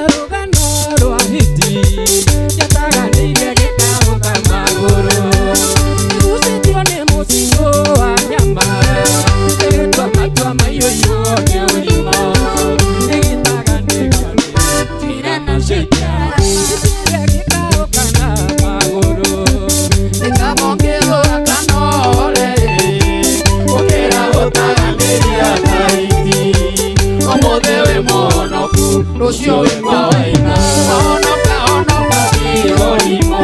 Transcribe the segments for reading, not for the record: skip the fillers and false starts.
Rũgano rwa hiti yataganĩire gĩtarũ ta magũrũ, ĩgucĩtio nĩ mũcingũ wa nyama, ĩgĩtua matua maiyũirwo nĩ ũrimũ, ĩgĩtaganĩka njĩra na citia ĩtire gĩtarũ kana magũrũ. Nĩkabongĩrũra kanore gũkĩra gũtaganĩria Tahiti. Ũmũthĩ wĩ mũhonoku, rũciũ wĩ kwa Waina. Honoka, honoka, tigorimũ.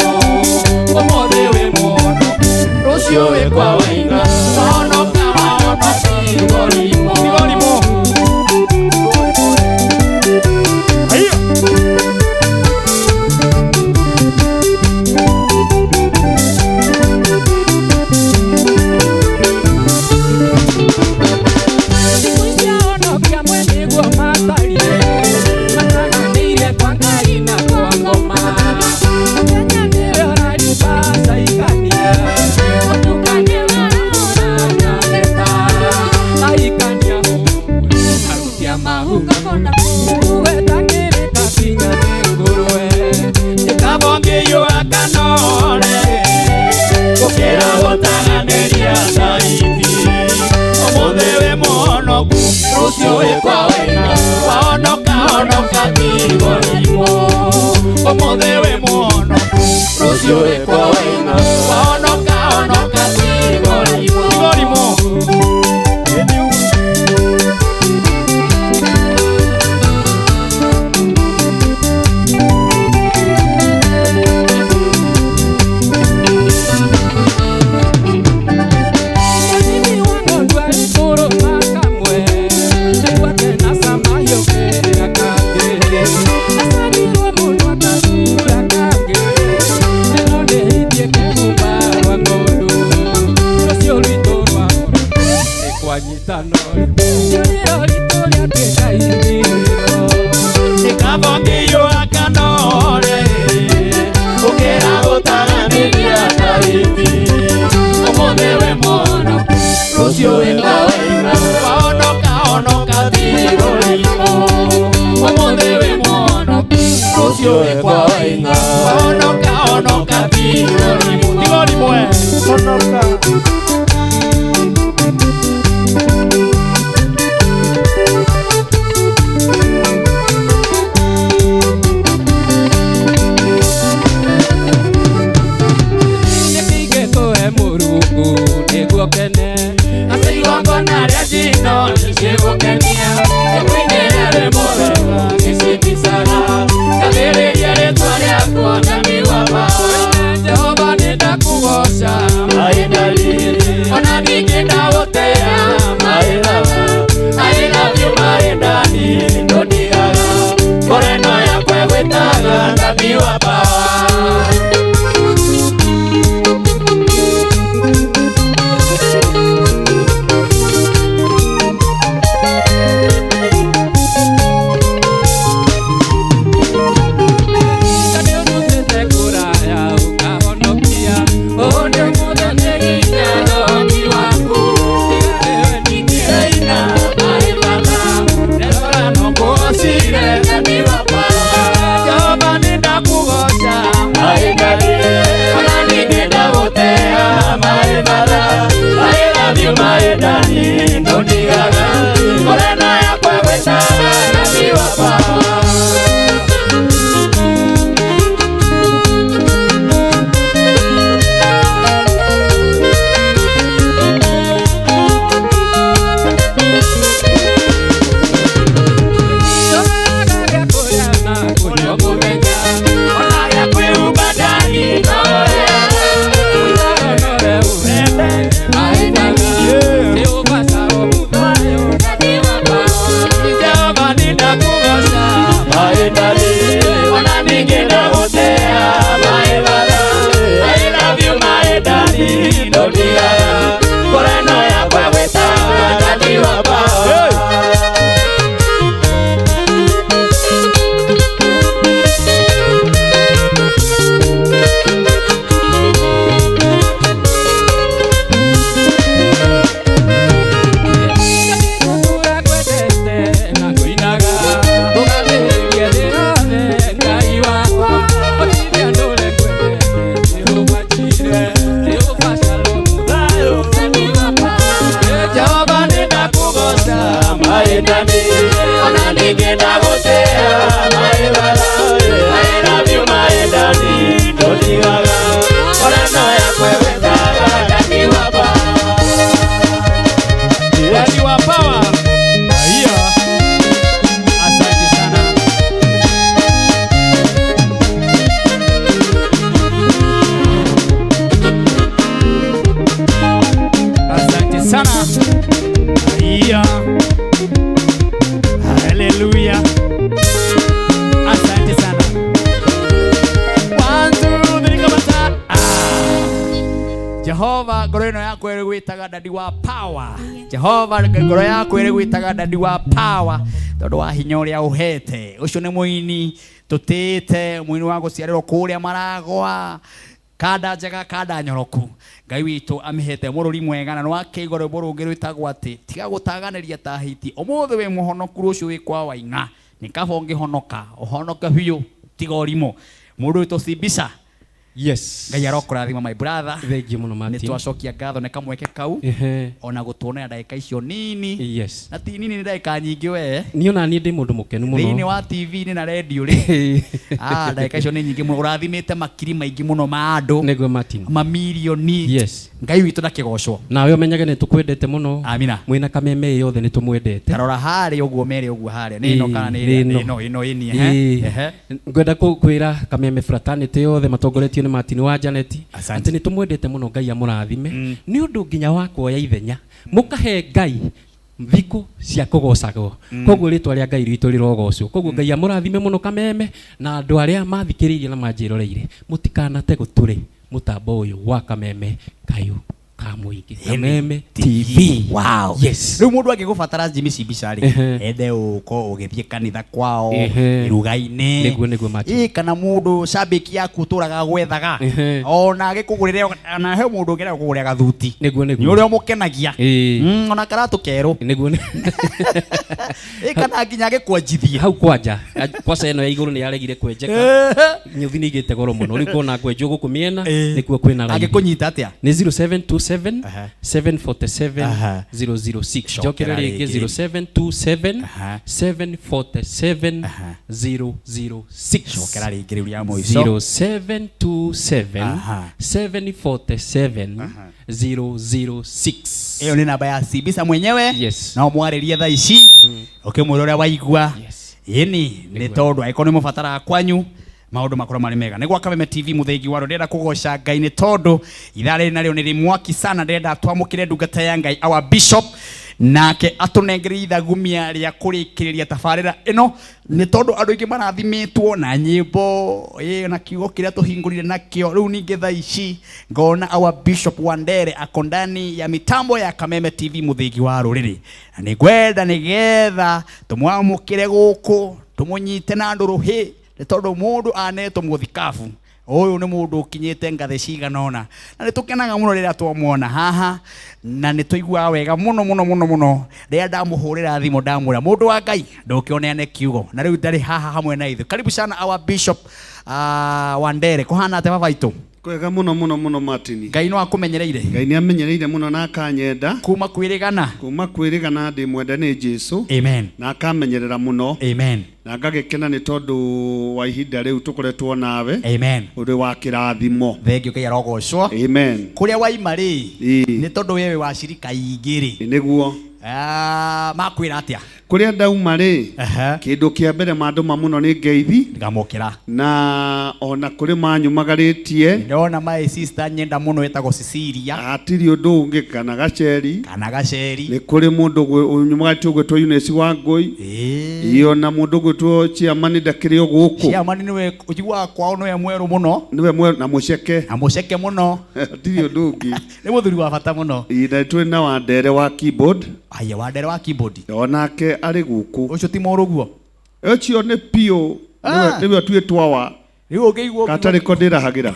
Ũmũthĩ wĩ mũhonoku, rũciũ wĩ kwa Waina. Honoka, honoka, tigorimũ. Tigorimũ. Hiyo. Thikũ ici ahonokia amwe nĩguo matariĩ, mataganĩire kwa Ngai na kwa ngoma. Mũthenya nĩwe ũrariba caikania, ũtukũ nĩwe ũrahũra na theta. Ahikania ũmwe, aruti a mahu wetangĩrĩka kinya nĩ ngũrwe. Nĩkabongĩiyũra kanore gũkĩra gũtaganĩria Tahiti. Ũmũthĩ wĩ mũhonoku, rũciũ wĩ kwa Waina. Wahonoka, honoka, tigorimũ. Ũmũthĩ wĩ mũhonoku, rũciũ wĩ kwa Waina. Wahonoka, honoka, tigorimũ. Tigorimũ. Mũrĩmi wa ng'ondu arĩ kũrũma kamwe, aigua na cama hiũkĩra kangĩ. Acanirwo mũno akathura kangĩ, ĩno nĩ hiti ĩkehumba rwa ng'ondu. Rũciũ rwitũ rwa ng'ondu nĩ kwanyitana rĩrĩo ritũ rĩatuĩka ithirĩro. Nĩkabongĩiyũra kanore gũkĩra gũtaganĩria Tahiti. Ũmũthĩ wĩ mũhonoku, rũciũ wĩ kwa Waina. Wahonoka, honoka, tigorimũ. Ũmũthĩ wĩ mũhonoku, rũciũ wĩ kwa Waina. Wahonoka, honoka, tigorimũ. Tigorimũ eh. Honoka. Nĩkĩigĩtwo he Mũrungu nĩguo kene, Atĩ igongona rĩa njino nĩcigũkenia, nĩkũinĩra rwĩmbo rwega ngĩcimicaga, ngathĩrĩria rĩtwa rĩaku Mwathani wakwa. Jehova nĩndakũgooca mahinda rĩrĩ, ona ningĩ ndagũtĩa my lover. I love you my daddy, ndũndigaga, ngoro ĩno yakwa ĩgwĩtaga Daddy wa power. Nĩũndutĩte kũraya ũkahonokia, ũũ nĩ ũmũthĩ nĩ hinya ũhoti waku. Tiga nĩwe Ndingĩraina my Father, nderora no ngũgocire Daddy wa power. Jehova nĩndakũgooca my Daddy, ona ningĩ ndagũtĩa my Father. I love you my Daddy, ndũndigaga, ngoro ĩno yakwa ĩgwĩtaga Daddy wa power. Tũheaga gĩa kũrĩa na kũnyua mũthenya, Ona gĩa kwĩhumba Daddy noheaga. mũikaro nowe ũhete mahindaga, nĩ ũbacao mũthayo Daddy wa power. Jehova nĩndakũgooca my Daddy, ona ningĩ ndagũtĩa my Father. I love you my Daddy, ndũndigaga, ngoro ĩno yakwa ĩgwĩtaga Daddy wa power. Ngũkũra kwendete na kũinaga, ngũgathĩrĩria thĩ yothe. Jehova ngoro ĩno yakwa ĩrĩgwĩtaga dadi wa power. Jehova ngoro yakwa ĩrĩgwĩtaga dadi wa power tondũ wa hinya ũrĩa ũhete. Ũcio nĩ mũini tũtĩĩte, mũini wa gũciarĩrwo kũrĩa Maragwa, kanda njega, kanda nyoroku. Ngai witũ amĩhete mũrũri mwega na nĩwakĩigua rwĩmbo rũngĩ rwĩtagwo atĩ tiga gũtaganĩria ta hiti, ũmũthĩ wĩ mũhonoku rũciũ wĩ kwa Waing'a. Nĩ kaba ũngĩhonoka, ũhonoke biũ, tiga ũrimũ. Mũndũ wĩtwo Simbisa. Yes. Ngai arokũrathima my brother. Thengiũ mũno Nĩ Martin. twacokia ngatho nĩ kamweke kau Ehe. ona gũtuonera ndagĩka icio nini. Yes. Na ti nini nĩ ndagĩka nyingĩ we. Niĩ ona niĩ ndĩ mũndũ mũkenu mũno. Thĩinĩ wa TV-inĩ na radio rĩ. Ah, ndagĩka icio nĩ nyingĩ mũno. Ũrathimĩte makiri maingĩ mũno ma andũ. Nĩguo Martin. Mamirioni. Yes. Ngai witũ ndakĩgocwo. Nawe ũmenyage nĩ tũkwendete mũno. Amina. Mwĩna kameme yothe nĩ tũmwendete. Tarora harĩa ũguo mere ũguo harĩa. Nĩ ĩno kana nĩ Ĩĩ, ĩrĩa? nĩ Ĩno ĩno ĩni ehe. Ĩĩ. Ehe. Ngwenda kwĩra kameme fraternity yothe matongoretio nĩ Martin wa Janet Asante. atĩ nĩ tũmwendete mũno Ngai amũrathime nĩ ũndũ nginya wa kuoya ithenya mũkahe Ngai thikũ cia kũgocagwo koguo rĩtwa rĩa Ngai ritũ rĩrogocwo koguo Ngai amũrathime mũno kameme na andũ arĩa mathikĩrĩirie na manjĩroreire mũtikanate gũtũrĩ mũtambo ũyũ wa kameme kayũ ka mũingĩ kameme TV. Wow. Yes. Rĩu mũndũ angĩgũbatara Jimmy Simbisa rĩ, Ehe. ende ũko ũgĩthiĩ kanitha kwao, Ehe. iruga-inĩ. Nĩguo, nĩguo, Martin. Ĩ, kana mũndũ shabiki yaku ũtũraga gwethaga. Ehe. Ona agĩkũgũrĩre ona he mũndũ ũngĩenda gũkũgũrĩra gathuti. Nĩguo, nĩguo. Nĩ ũrĩa ũmũkenagia. Ĩĩ. Ona karatũ kerũ. Nĩguo Ĩ, kana nginya agĩkwenjithie. Hau kwanja kwaca ĩno ya igũrũ nĩ yaregire kwenjeka nyũthi nĩ igĩte goro mũno rĩu kona kwenjwo gũkũ mĩena nĩkuo kwĩna raithi. Angĩkũnyita atĩa? Nĩ 0727 Aha. 747 Aha. 006. Cokera Njokere rĩngĩ rĩngĩ. 0727 Aha. 747 Aha. 006. Cokera rĩngĩ rĩu rĩa mũico. 0727 Aha. 747 006. Ĩyo nĩ namba ya Simbisa mwenyewe. Yes. No mwarĩrie thaa ici ũkĩmwĩra ũrĩa waigua. Yes. Ĩni nĩ tondũ angĩkorwo nĩ mũbataraga kwanyu maũndũ makorwo marĩ mega. Nĩ gwa Kameme TV mũthengi wa ndĩrenda kũgoca Ngai nĩ tondũ ithaa rĩrĩ narĩo nĩ rĩ mwaki sana. Ndĩrenda twamũkĩre ndungata ya Ngai our bishop nake atũnengerie ithagumia rĩa kũrĩkĩrĩria tabarĩra ĩno nĩ tondũ andũ aingĩ marathimĩtwo na nyĩmbo ĩ na kiugo kĩrĩa tũhingũrire nakĩo. Rĩu ningĩ thaa ici ngona our bishop Wandere ako ndani ya mitambo ya Kameme TV mũthingi wa rũrĩrĩ, na nĩ ngwenda nĩgetha tũmwamũkĩre gũkũ tũmũnyite na ndũrũhĩ nĩ tondũ mũndũ anetwo mũthikabu ũyũ nĩ mũndũ ũkinyĩte ngathĩ cigana ũna na nĩ tũkenaga mũno rĩrĩa twamwona haha na nĩ tũiguaga wega mũno mũno mũno mũno rĩrĩa ndamũhũrĩra thimũ ndamwĩra mũndũ wa Ngai ndũkĩoneane kiugo na rĩu ndarĩ haha hamwe na ithuĩ. Karibu sana our bishop Wandere. Kũhana atĩa baba itũ? Kwega mũno mũno mũno Martin. Ngai no akũmenyereire. Ngai nĩ amenyereire mũno na akanyenda. Kuma kwĩrĩgana. Kuma kwĩrĩgana ndĩ mwende nĩ Jesu. Amen. Na akamenyerera mũno. Amen. Na ngagĩkena nĩ tondũ wa ihinda rĩu tũkoretwo nawe. Amen. Ũrĩ wa kĩrathimo. Thengiũ Ngai arogocwo. Amen. Kũrĩa waima rĩ, Ĩĩ. nĩ tondũ wewe wa cirika ingĩ rĩ. Nĩguo. Makwĩra atĩa? Kũrĩa ndauma rĩ, Aha. kĩndũ kĩa mbere mandũma mũno nĩ ngeithi. Ngamũkĩra. Na ona kũrĩ manyumagarĩtie. Ndona my sister nyenda mũno ĩtagwo Cecilia. Hatirĩ ũndũ ũngĩ kana gaceri. Kana gaceri. Nĩ kũrĩ mũndũ ũnyumagarĩtie ũgwĩtwo Eunice Wangũi. Ĩĩ. Ĩĩ ona mũndũ ũgwĩtwo Chairman ndakĩrĩ o gũkũ. Chairman nĩwe ũiguaga kwao nĩwe mwerũ mũno. Nĩwe mwerũ na mũceke. Na mũceke mũno. Hatirĩ ũndũ ũngĩ. Nĩ mũthuri wa bata mũno. Ĩĩ, na twĩ na Wandere wa keyboard. Aya, Wandere wa keyboard. Onake arĩ gũkũ. Ũcio ti mũrũguo? Ũcio nĩ piũ. Nĩwe ũtuĩtwo wa. Rĩu ũngĩigua Gatarĩ ko ndĩrahagĩra.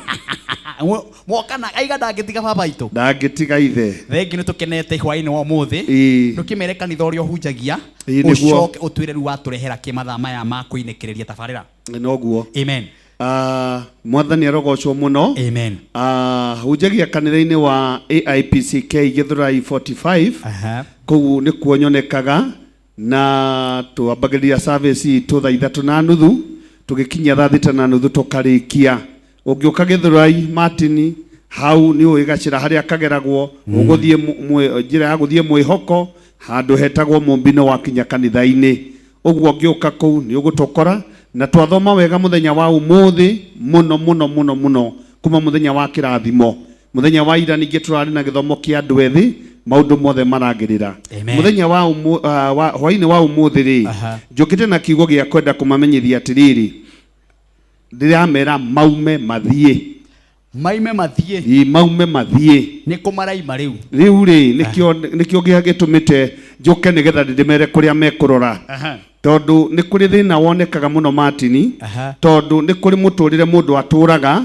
Mwokana aiga ndangĩtiga baba itũ. Ndangĩtiga ithe. Thengiũ nĩ tũkenete hwaĩ-inĩ wa ũmũthĩ. Ĩĩ. Ndũkĩmere kanitha ũrĩa ũhunjagia. Ĩĩ, nĩguo. Ũcoke ũtwĩre rĩu watũrehera kĩ mathaa maya ma kũinĩkĩrĩria tabarĩra. Noguo. Amen. Mwathani arogocwo mũno. Amen. Hunjagia kanitha-inĩ wa AIPCK Gĩthũrai 45. Aha. Kũu nĩkuo nyonekaga na twambagĩrĩria service itũ thaa 3:30 tũgĩkinyia thaa 6:30 tũkarĩkia. Ũngĩũka Gĩthũrai Martin hau nĩ ũĩ gacĩra harĩa kageragwo, ũgũthiĩ njĩra ya gũthiĩ mwĩhoko handũ hetagwo Mũmbino wakinya kanitha-inĩ. Ũguo ũngĩũka kũu nĩ ũgũtũkora na twathoma wega mũthenya wa ũmũthĩ mũno mũno mũno mũno kuma mũthenya wa kĩrathimo. Mũthenya wa ira ningĩ tũrarĩ na gĩthomo kĩa andũ ethĩ maũndũ mothe maragĩrĩra. Amen. Mũthenya wa hwaĩ-inĩ wa ũmũthĩ rĩ, Aha. njũkĩte na kiugo gĩa kwenda kũmamenyithia atĩrĩrĩ, ndĩramera maume mathiĩ. Maime mathiĩ. Ĩ, maume mathiĩ. Nĩ kũ maraima rĩu? Rĩu rĩ, nĩkĩo nĩkĩo gĩtũmĩte njũke nĩgetha ndĩmere kũrĩa mekũrora. Tondũ nĩ kũrĩ thĩna wonekaga mũno Martin, tondũ nĩ kũrĩ mũtũrĩre mũndũ atũraga,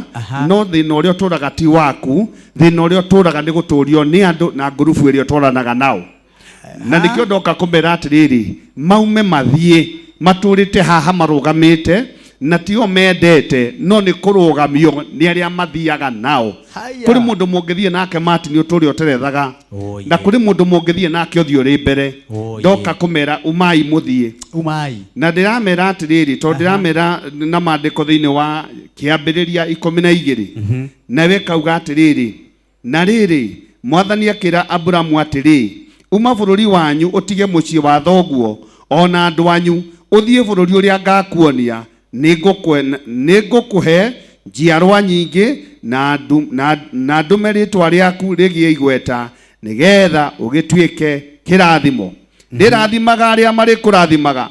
no thĩna ũrĩa ũtũraga ti waku, thĩna ũrĩa ũtũraga nĩ gũtũrio nĩ andũ na ngurubu ĩrĩa ũtwaranaga nao. Na nĩkĩo ndoka kũmera atĩrĩrĩ, maume mathiĩ, matũrĩte haha marũgamĩte, na tio mendete, no nĩ kũrũgamio nĩ arĩa mathiaga nao. Haya. Kũrĩ mũndũ mũngĩthiĩ nake Martin ũtũre ũterethaga, Oh, na yeah. kũrĩ mũndũ mũngĩthiĩ nake ũthiĩ ũrĩ mbere. Oh, Ndoka kũmera umai mũthiĩ. Umai. Na ndĩramera atĩrĩrĩ, tondũ ndĩramera na maandĩko thĩinĩ wa kĩambĩrĩria 12, nawe kauga atĩrĩrĩ, na rĩrĩ, Mwathani akĩra Aburamu atĩrĩ, uma bũrũri wanyu ũtige mũciĩ wa thoguo o na andũ anyu, ũthiĩ bũrũri ũrĩa ngakuonia, nĩngũkũhe njiarwa nyingĩ na na ndũme rĩtwa rĩaku rĩgĩe igweta, nĩgetha ũgĩtuĩke kĩrathimo. Ndĩrathimaga arĩa marĩkũrathimaga,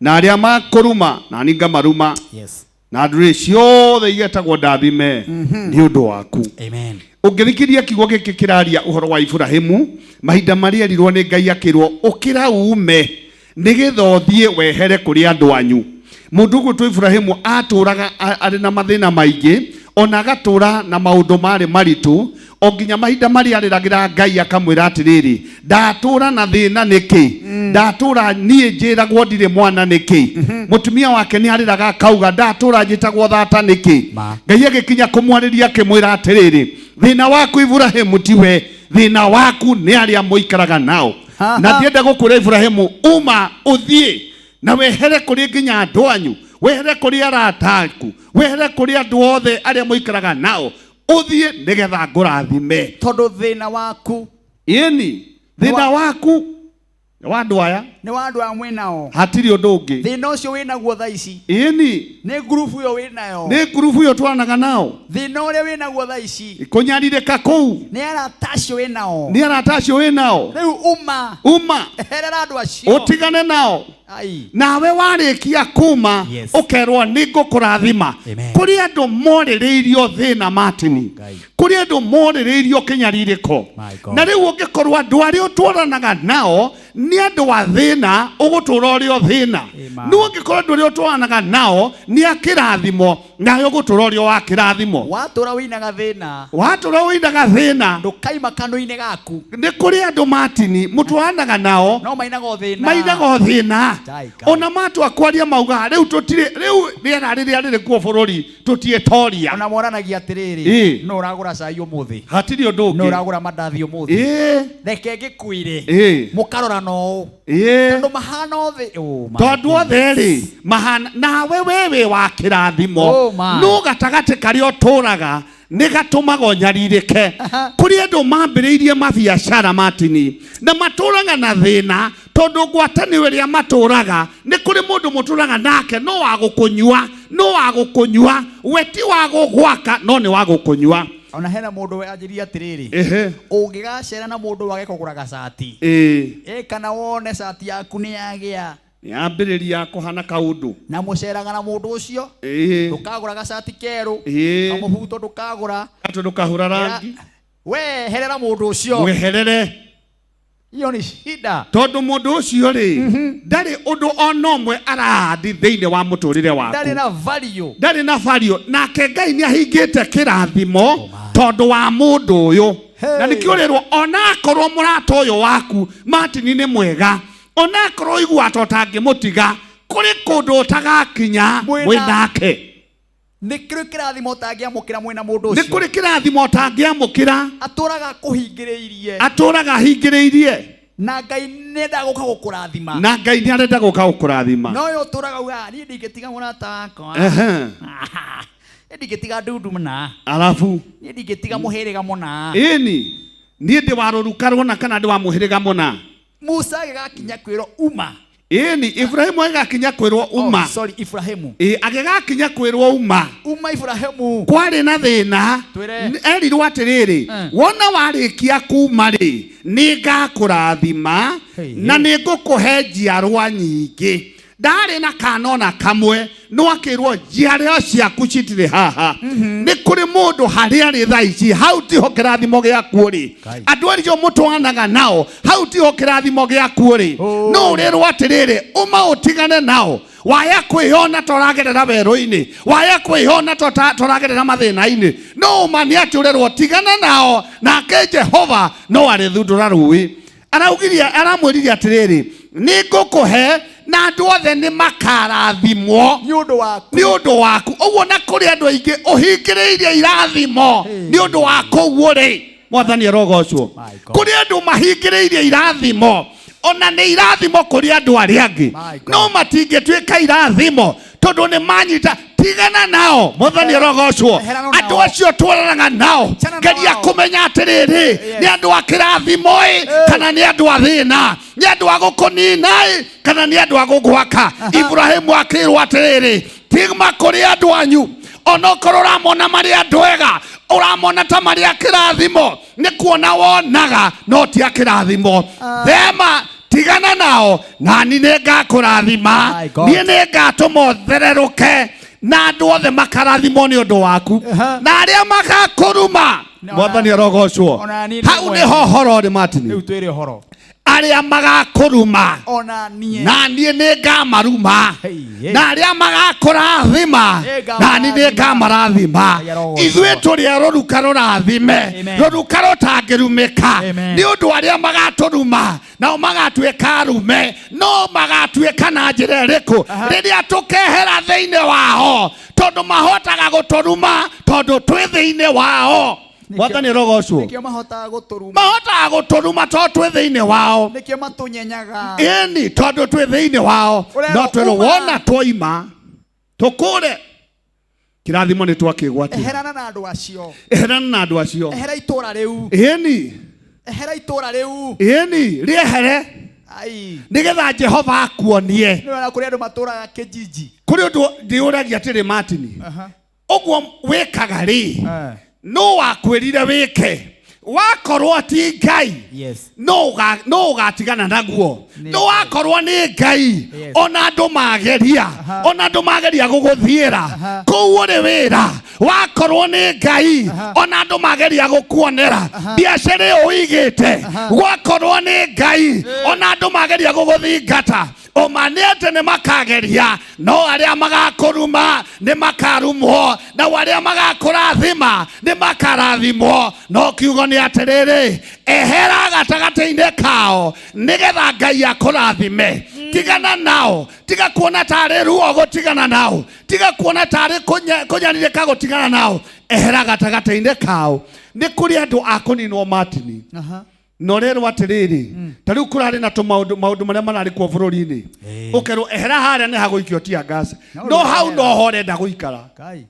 na arĩa makũruma na niĩ ngamaruma. Yes. Na ndũrĩrĩ ciothe igetagwo ndathime nĩ ũndũ waku. Amen. Ũngĩthikĩria kiugo gĩkĩ kĩraria ũhoro wa Iburahĩmu, mahinda marĩa erirwo nĩ Ngai akĩrwo ũkĩra ume nĩgetha ũthiĩ wehere kũrĩ andũ anyu. Mũndũ ũgwĩtwo Iburahĩmu atũraga arĩ na mathĩna maingĩ, ona agatũra na maũndũ marĩ maritũ, o nginya mahinda marĩa arĩragĩra Ngai akamwĩra atĩrĩrĩ, ndatũra na thĩna nĩkĩ? Ndatũra niĩ njĩragwo ndirĩ mwana nĩkĩ? Mũtumia wake nĩ arĩraga akauga ndatũra njĩtagwo thata nĩkĩ? Ma. Ngai agĩkinya kũmwarĩria akĩmwĩra atĩrĩrĩ, thĩna waku Iburahĩmu tiwe, thĩna waku nĩ arĩa mũikaraga nao. Na ndienda gũkwĩra Iburahĩmu, uma ũthiĩ na wehere kũrĩ nginya andũ anyu, wehere kũrĩ arata aku, wehere kũrĩ andũ othe arĩa mũikaraga nao, ũthiĩ nĩgetha ngũrathime. Tondũ thĩna waku Ĩni, thĩna waku nĩ wa andũ aya, nĩ wa andũ aya mwĩ nao. Hatirĩ ũndũ ũngĩ. Thĩna ũcio wĩ naguo thaa ici Ĩni, nĩ ngurubu ĩyo wĩ nayo. Nĩ ngurubu ĩyo twaranaga nao. Thĩna ũrĩa wĩ naguo thaa ici kũnyarirĩka kũu nĩ arata acio wĩ nao. Nĩ arata acio wĩ nao. Rĩu uma, uma eherera andũ acio, ũtigane nao. Ai. Nawe warĩkia kuma Yes. ũkerwo nĩ ngũkũrathima. Amen. Kũrĩ andũ morĩrĩirio thĩna Martin, Ngai. Kũrĩ andũ morĩrĩirio kĩnyarirĩko. My God. Na rĩu ũngĩkorwo andũ arĩa ũtwaranaga nao nĩ andũ a thĩna, ũgũtũra ũrĩ o thĩna. Amen. No ũngĩkorwo andũ arĩa ũtwaranaga nao nĩ a kĩrathimo, nawe ũgũtũra ũrĩ o wa kĩrathimo. Watũra wĩinaga thĩna, watũra wĩinaga thĩna, ndũkaima kanua-inĩ gaku. Nĩ kũrĩ andũ Martin mũtwaranaga nao no mainaga o thĩna, mainaga o thĩna. Jai Ngai. Ona matua kwaria maugaga rĩu tũtirĩ, rĩu rĩera rĩrĩa rĩrĩ kuo bũrũri tũtiĩtoria. Ona moranagia atĩrĩrĩ, Ĩ. no ũragũra cai ũmũthĩ, hatirĩ ũndũ no ũngĩ, ũragũra mandathi ũmũthĩ, Ĩ. Reke ngĩkwĩre, Ĩ. mũkarora na ũũ, Ĩ. tondũ mahana othe. Oh, my tondũ goodness. othe rĩ mahana nawe we wĩ wa kĩrathimo, Oh, my. no gatagatĩ karĩa ũtũraga nĩ gatũmaga ũnyarirĩke. Kũrĩ andũ mambĩrĩirie mabiacara Martin na matũraga na thĩna, tondũ ngwatanĩro ĩrĩa matũraga nĩ kũrĩ mũndũ mũtũraga nake no wa gũkũnyua, no wa gũkũnyua, we ti wa gũgwaka no nĩ wa gũkũnyua. Ona hena mũndũ wanjĩria atĩrĩrĩ, Ehe. ũngĩgacera na mũndũ wage kũgũra gacati, Ĩĩ. ĩ kana wone cati yaku nĩ yagĩa nĩ yambĩrĩria kũhana kaũndũ, na mũceraga na mũndũ ũcio, Ĩĩ. ndũkagũra gacati kerũ, Ĩĩ. kamũbuto ndũkagũra, Atĩ ndũkahũra rangi, we herera mũndũ ũcio. Mweherere. Hiyo ni shida. Tondũ mũndũ ũcio rĩ ndarĩ ũndũ ona ũmwe arahandi thĩinĩ wa mũtũrĩre waku, ndarĩ na value, ndarĩ na value. Nake Ngai nĩ ahingĩte kĩrathimo tondũ wa mũndũ ũyũ. Hey. Na nĩkĩo ũrerwo ona akorwo mũrata ũyũ waku Martin nĩ mwega, ona akorwo ũigua ta ũtangĩmũtiga, kũrĩ kũndũ ũtagakinya mwĩ nake. Nĩ kũrĩ kĩrathimo ũtangĩamũkĩra mwĩna mũndũ Nĩ ũcio. kũrĩ kĩrathimo ũtangĩamũkĩra. Atũraga akũhingĩrĩirie. Atũraga ahingĩrĩirie. Na Ngai nĩendaga gũka gũkũrathima. Na Ngai nĩ arenda gũka gũkũrathima. No ũyũ ũtũraga ugaga niĩ ndingĩtiga mũrata wakwa. Ehe. Niĩ ndingĩtiga ndundu mũna. Alafu niĩ ndingĩtiga mũhĩrĩga mũna. Ĩni niĩ ndĩ wa rũruka rũna kana ndĩ wa mũhĩrĩga mũna. Musa agĩgakinya kwĩrwo uma. Ĩni Ibrahimu agĩgakinya kwĩrwo uma. Oh, sorry, Ibrahimu. Ĩ, agĩgakinya kwĩrwo uma. Uma Ibrahimu. Kwarĩ na thĩna. Twĩre. Erirwo atĩrĩrĩ, wona warĩkia kuma rĩ, nĩ ngakũrathima Hey, na nĩ ngũkũhe njiarwa nyingĩ. Ndarĩ na kana ona kamwe, no akĩrwo njiarwa ciaku citirĩ haha. Nĩ Kũrĩ mũndũ harĩa arĩ thaa ici, hau tiho kĩrathimo gĩaku ũrĩ. Andũ acio mũtwaranaga nao, hau tiho kĩrathimo gĩaku ũrĩ. No ũrĩrwo atĩrĩrĩ, uma ũtigane nao. Waya kwĩyona ta ũragerera werũ-inĩ, waya kwĩyona ta ũragerera mathĩna-inĩ, no ũma nĩ atĩ ũrerwo tigana nao, nake Jehova no arĩthundũra rũĩ. Araugirie, aramwĩrire atĩrĩrĩ, nĩ ngũkũhe na andũ othe nĩ makarathimwo nĩ ũndũ waku. Nĩ ũndũ waku. Ũguo na kũrĩ andũ aingĩ ũhingĩrĩirie irathimo nĩ ũndũ wa kũu ũrĩ. Mwathani arogocwo. My God. Kũrĩ andũ mahingĩrĩirie irathimo, ona nĩ irathimo kũrĩ andũ arĩa angĩ, My God. no matingĩtuĩka irathimo tondũ nĩ manyita. Tigana nao. Mwathani arogocwo. Eherana Andũ nao. acio twaranaga nao, Chana geria nao. kũmenya atĩrĩrĩ, nĩ andũ a kĩrathimo ĩ kana nĩ andũ a thĩna, nĩ andũ a gũkũnina ĩ kana nĩ andũ a gũgwaka. Ibrahimu akĩrwo atĩrĩrĩ, tigma kũrĩ andũ anyu, onokorwo ũramona marĩ andũ ega, ũramona ta marĩ a kĩrathimo, nĩ kuona wonaga no ti a kĩrathimo. Thema, tigana nao, nani nĩ ngakũrathima. My God. Niĩ nĩ ngatũma ũthererũke na andũ othe makarathimwo nĩ ũndũ waku, na arĩa magakũruma. Mwathani arogocwo. Ona niĩ nĩ Hau mwene. nĩho horo ũrĩ, Martin. Rĩu twĩre ũhoro. Arĩa magakũruma, Ona niĩ na niĩ nĩ ngamaruma. Hey, hey. Na arĩa magakũrathima, Nĩ na niĩ nĩ ngamarathima. Ngai arogocwo. Ithuĩ tũrĩ a rũruka rũrathime, Amen. rũruka rũtangĩrumĩka. Amen. Nĩ ũndũ arĩa magatũruma nao magatuĩka arume, no magatuĩka na njĩra ĩrĩkũ? Rĩrĩa tũkehera thĩinĩ wao, tondũ mahotaga gũtũruma tondũ twĩ thĩinĩ wao. Mwathani arogocwo. Nĩkĩo mahotaga gũtũruma. Mahotaga gũtũruma tondũ twĩ thĩinĩ wao. Nĩkĩo matũnyenyaga. Ĩni, tondũ twĩ thĩinĩ wao. Ũrerwo No twĩrwo uma. wona twoima tũkũre kĩrathimo nĩ twakĩgwatia. Eherana na andũ acio. Eherana na andũ acio. Ehera itũra rĩu. Ĩni. Ehera itũra rĩu. Ĩni, rĩehere. Ai. Nĩgetha Jehova akuonie. Nĩ wona kũrĩ andũ matũraga kĩjiji. Kũrĩ ũndũ ndĩũragia atĩrĩ, Martin, ũguo wĩkaga rĩ, no wakwĩrire wĩke? Wakorwo ti Ngai, Yes. no ũgatigana naguo. Nĩ No wakorwo nĩ Ngai, Yes. ona andũ mageria, ona andũ mageria gũgũthiĩra kũu ũrĩ wĩra, wakorwo nĩ Ngai, ona andũ mageria gũkuonera biacara ĩyo ũigĩte, gwakorwo nĩ Ngai, ona andũ mageria gũgũthingata, ũma nĩ atĩ nĩ makageria, no arĩa magakũruma nĩ makarumwo, nao arĩa magakũrathima nĩ makarathimwo. No kiugo nĩ atĩrĩrĩ, ehera gatagatĩ-inĩ kao nĩgetha Ngai akũrathime. Tigana nao. Tiga kuona tarĩ ruo gũtigana nao, tiga kuona tarĩ kũnyarirĩka gũtigana nao. Ehera gatagatĩ-inĩ kao. Nĩ kũrĩ andũ a kũninwo, Martin. No rerwo atĩrĩrĩ, ta rĩu kũrarĩ na tũmaũndũ, maũndũ marĩa mararĩ kuo bũrũri-inĩ, ũkerwo ehera harĩa nĩ hagũikio tear gas, no hau noho ũrenda gũikara. Kai.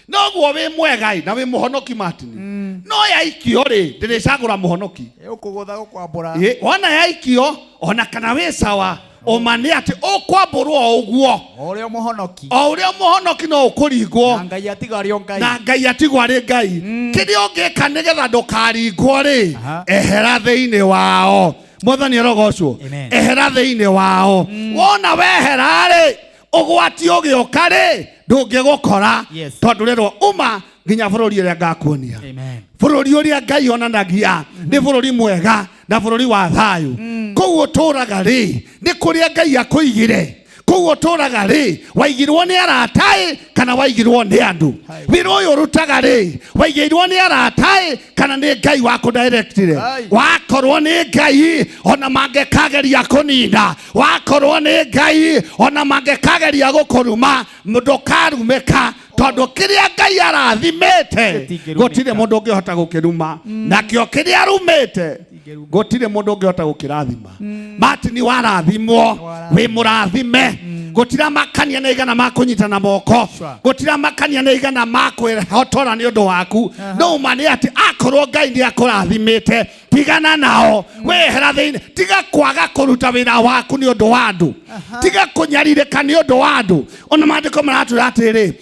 Noguo wĩ mwega ĩ, na wĩ mũhonoki, Martin, no yaikio rĩ, ndĩrĩcagũra mũhonoki. Ũkũgũtha gũkwambũra. Ĩ, wona yaikio, ona kana wĩ sawa, ũma nĩ atĩ ũkwambũrwo o ũguo. O ũrĩa mũhonoki. O ũrĩa mũhonoki no ũkũringwo. Na Ngai atiga arĩ o Ngai. Na Ngai atigwo arĩ Ngai. Kĩrĩa ũngĩka nĩgetha ndũkaringwo rĩ, ehera thĩinĩ wao. Mwathani arogocwo. Amen. Ehera thĩinĩ wao. Wona wehera rĩ, ũgwati ũgĩũka rĩ, ndũngĩgũkora. Yes. Tondũ rĩrwo uma nginya bũrũri ũrĩa ngakuonia. Amen. Bũrũri ũrĩa Ngai onanagia nĩ bũrũri mwega na bũrũri wa thayũ. Kũu ũtũraga rĩ, nĩ kũrĩa Ngai akũigire? Kũu ũtũraga rĩ, waigirwo nĩ arata ĩ kana waigirwo nĩ andũ? Wĩra ũyũ ũrutaga rĩ, waigĩirwo nĩ arata ĩ kana nĩ Ngai wakũdirectire? Ai. Wakorwo nĩ Ngai, ona mangĩkageria kũnina, wakorwo nĩ Ngai, ona mangĩkageria gũkũruma, ndũkarumĩka, tondũ kĩrĩa Ngai arathimĩte Gĩtingĩrumĩka. gũtirĩ mũndũ ũngĩhota gũkĩruma, nakĩo kĩrĩa arumĩte gũtirĩ mũndũ ũngĩhota gũkĩrathima. Martin, warathimwo, wĩ mũrathime. Gũtira makania nĩ igana ma kũnyitana moko. Sure. Gũtira makania nĩ igana ma kwĩhotora nĩ ũndũ waku. No ũma nĩ atĩ akorwo Ngai nĩ akũrathimĩte, tigana nao, wehera thĩinĩ. Tiga kwaga kũruta wĩra waku nĩ ũndũ wa andũ. Tiga kũnyarirĩka nĩ ũndũ wa andũ. Ona maandĩko maratwĩra atĩrĩ,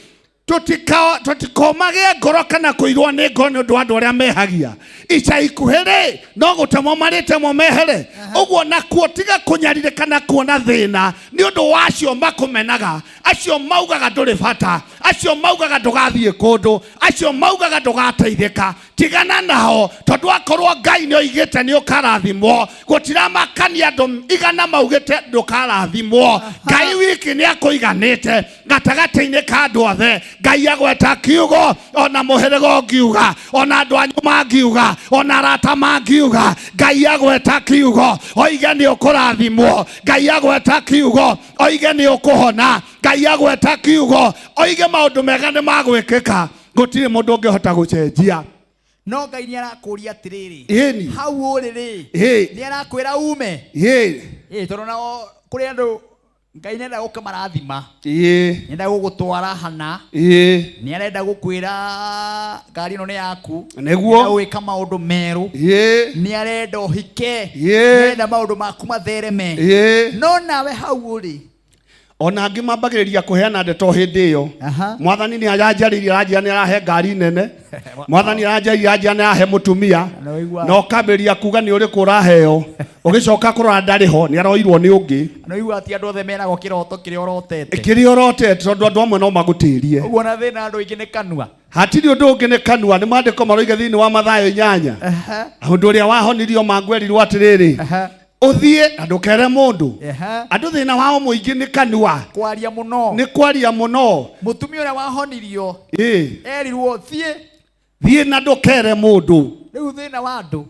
Tũtikomagĩe ngoro kana kũirwo nĩ ngoro nĩ ũndũ wa andũ arĩa mehagia. Ica ikuhĩ rĩ, no gũtemwo marĩtemwo mehere. Ũguo nakuo tiga kũnyarirĩka na kuona thĩna nĩ ũndũ wa acio makũmenaga, acio maugaga ndũrĩ bata, acio maugaga ndũgathiĩ kũndũ, acio maugaga ndũgateithĩka. Tigana nao, tondũ akorwo Ngai nĩ oigĩte nĩ ũkarathimwo, gũtiramakania andũ igana maugĩte ndũkarathimwo. Ngai wiki nĩ akũiganĩte gatagatĩ-inĩ ka andũ othe. Ngai agweta kiugo, ona mũhĩrĩga ũngiuga, ona andũ anyu mangiuga, ona arata mangiuga, Ngai agweta kiugo oige nĩ ũkũrathimwo. Ngai agweta kiugo oige nĩ ũkũhona. Ngai agweta kiugo oige maũndũ mega nĩ magwĩkĩka. Gũtirĩ mũndũ ũngĩhota gũcenjia. No Ngai nĩ arakũria atĩrĩrĩ, Ĩni. hau ũrĩ rĩ, Ĩ. nĩ arakwĩra ume. Ĩ. Ĩ, tondũ nao kũrĩ andũ Ngai nĩenda gũkũmarathima. Ĩ. Nĩenda gũgũtwara hana. Ĩ. Nĩarenda gũkwĩra ngari ĩno nĩ yaku. Nĩguo. Nĩarenda gwĩka maũndũ merũ. Ĩ. Nĩarenda ũhike. Ĩ. Nĩarenda maũndũ maku mathereme. Ĩ. No nawe hau ũrĩ. Ona angĩ mambagĩrĩria kũheana ndeto hĩndĩ ĩyo. Aha. Mwathani nĩ aranjarĩirie, aranjĩra nĩ arahe ngari nene. Mwathani aranjarĩirie, aranjĩra nĩ arahe mũtumia. Na ũigua- Na ũkambĩrĩria kuga nĩ ũrĩkũ ũraheo. Ũgĩcoka kũrora ndarĩ ho, nĩ aroirwo nĩ ũngĩ. Na ũigua atĩ andũ othe meragwo kĩroto kĩrĩa ũrotete. Kĩrĩa ũrotete, tondũ andũ amwe no magũtĩrie. Ũguo na thĩna andũ aingĩ nĩ kanua. Hatirĩ ũndũ ũngĩ nĩ kanua. Nĩ maandĩko maroiga thĩinĩ wa Mathayo 8. Aha. Ũndũ ũrĩa wahonirio mangũ erirwo atĩrĩrĩ, Aha. ũthiĩ na ndũkere mũndũ. Aha. Andũ thĩna wao mũingĩ nĩ kanua. Kwaria mũno. Nĩ kwaria mũno. Mũtumia ũrĩa wahonirio Ĩ. erirwo thiĩ. Thiĩ na ndũkere mũndũ. Rĩu thĩna wa andũ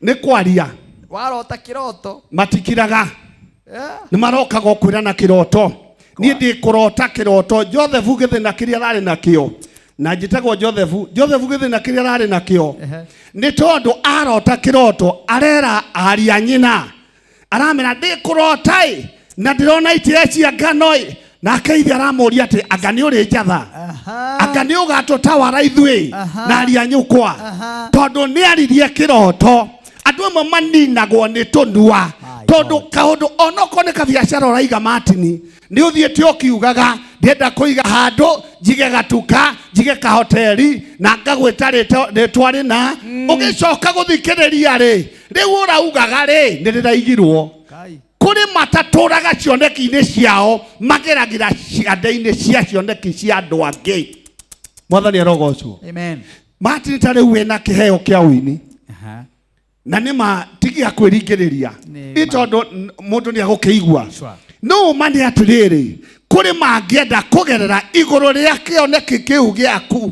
nĩ kwaria. Warota kĩroto. Matikiraga. Nĩ marokaga ũkwĩra na kĩroto. Niĩ ndĩ kũrota kĩroto. Joseph gĩthĩna kĩrĩa ararĩ nakĩo. Na njĩtagwo Joseph. Joseph gĩthĩna kĩrĩa ararĩ nakĩo. Nĩ tondũ arota kĩroto arera aria nyina. Aramera ndĩ kũrota ĩ, na ndĩrona itĩĩa cia ngano ĩ. Nake ithe aramũria atĩ anga nĩ ũrĩ njatha, anga nĩ ũgatũtawara ithuĩ na aria nyũkwa, tondũ nĩ aririe kĩroto. Andũ amwe maninagwo nĩ tũnua, tondũ kaũndũ onokorwo nĩ kabiacara ũraiga Martin, nĩ ũthiĩte ũkiugaga ndĩrenda kũiga handũ njige gatuka, njige kahoteri na ngagwĩta rĩtwa rĩna. Ũgĩcoka gũthikĩrĩria rĩ, rĩu ũraugaga rĩ nĩ rĩraigirwo. Kũrĩ matatũraga cioneki-inĩ ciao, mageragĩra ciande-inĩ cia cioneki cia andũ angĩ. Mwathani arogocwo. Amen. Martin, ta rĩu wĩna kĩheo kĩa ũini. Aha. Na nĩ ma tigia kwĩringĩrĩria. Nĩ Nĩ ma. tondũ mũndũ nĩ agũkĩigua. Sure. No ũma nĩ atĩrĩrĩ, kũrĩ mangĩenda kũgerera igũrũ rĩa kĩoneki kĩu gĩaku.